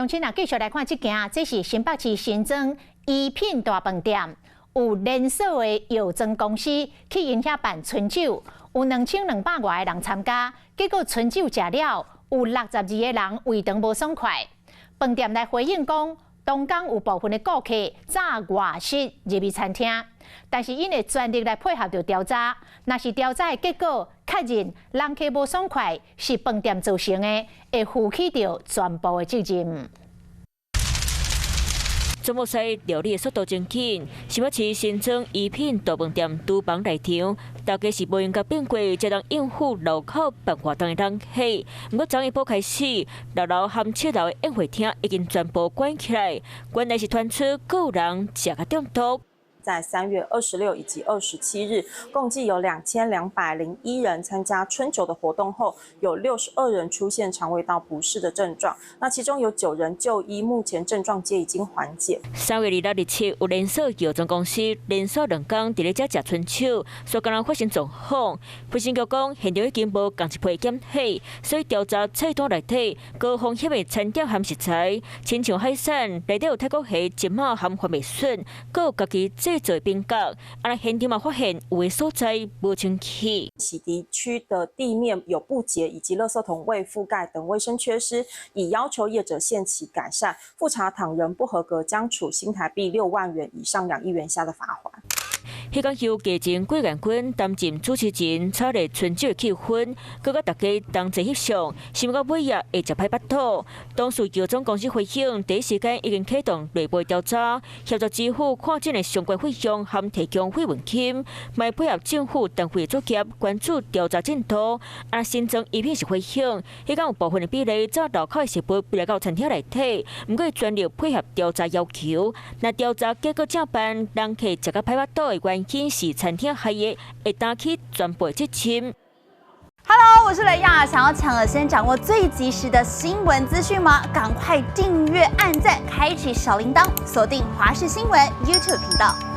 先啊，繼續來看這件，這是新北市新莊一品大飯店，有連鎖的藥妝公司去𪜶遐辦春酒，有2200外個人參加，結果春酒食了，有62個人胃腸無爽快。飯店來回應講，當工有部分的顧客早外食入去餐廳，但是𪜶會全力來配合著調查，若是調查的結果確認人客無爽快是飯店造成的，會負起著全部的責任。總部西料理的速度真緊，新北市新莊一品大飯店廚房內場，大家是無閒共變過，才當應付路口辦活動的人客。毋過昨下晡開始，六樓和七樓的宴會廳已經全部關起來，原來是傳出閣有人食甲中毒。在3月26以及27日，共計有2201人參加春酒的活動後，有62人出現腸胃道不適的症狀。那其中有9人就醫，目前症狀皆已經緩解。3月26、27，有連鎖藥妝公司連續2工佇咧遮食春酒，所以敢若發生狀況。衛生局講，現場已經無仝一批檢體，所以調查菜單內底高風險的餐點和食材，親像海產內底有泰國蝦、芝麻和番麥筍，閣有家己製作餅角，啊，現場嘛發現有的所在無清氣。洗滌區的地面有不潔以及垃圾桶未覆蓋等衛生缺失，已要求業者限期改善。複查倘仍不合格，將處新台幣6萬元以上2億元下的罰鍰。彼工由家前桂元軍擔任主持人，炒熱春酒的氣氛，閣佮大家同齊翕相，想欲到尾仔會食歹腹肚。當事藥妝公司回應，第一時間已經啟動內部調查，協助支付看診的相關費用和提供慰問金，嘛配合政府單位作業，關注調查進度。啊，新莊一品是回應，彼工有部分的比例走路口的食物飛來到餐廳內底，毋過全力配合調查要求。若調查結果正辦，人客食甲歹腹肚的原因是餐廳害的，會擔起全部責任。 Hello，我是雷亞，想要搶先掌握最及時的新聞資訊嗎？趕快訂閱、按讚、開啟小鈴鐺，鎖定華視新聞 YouTube 頻道。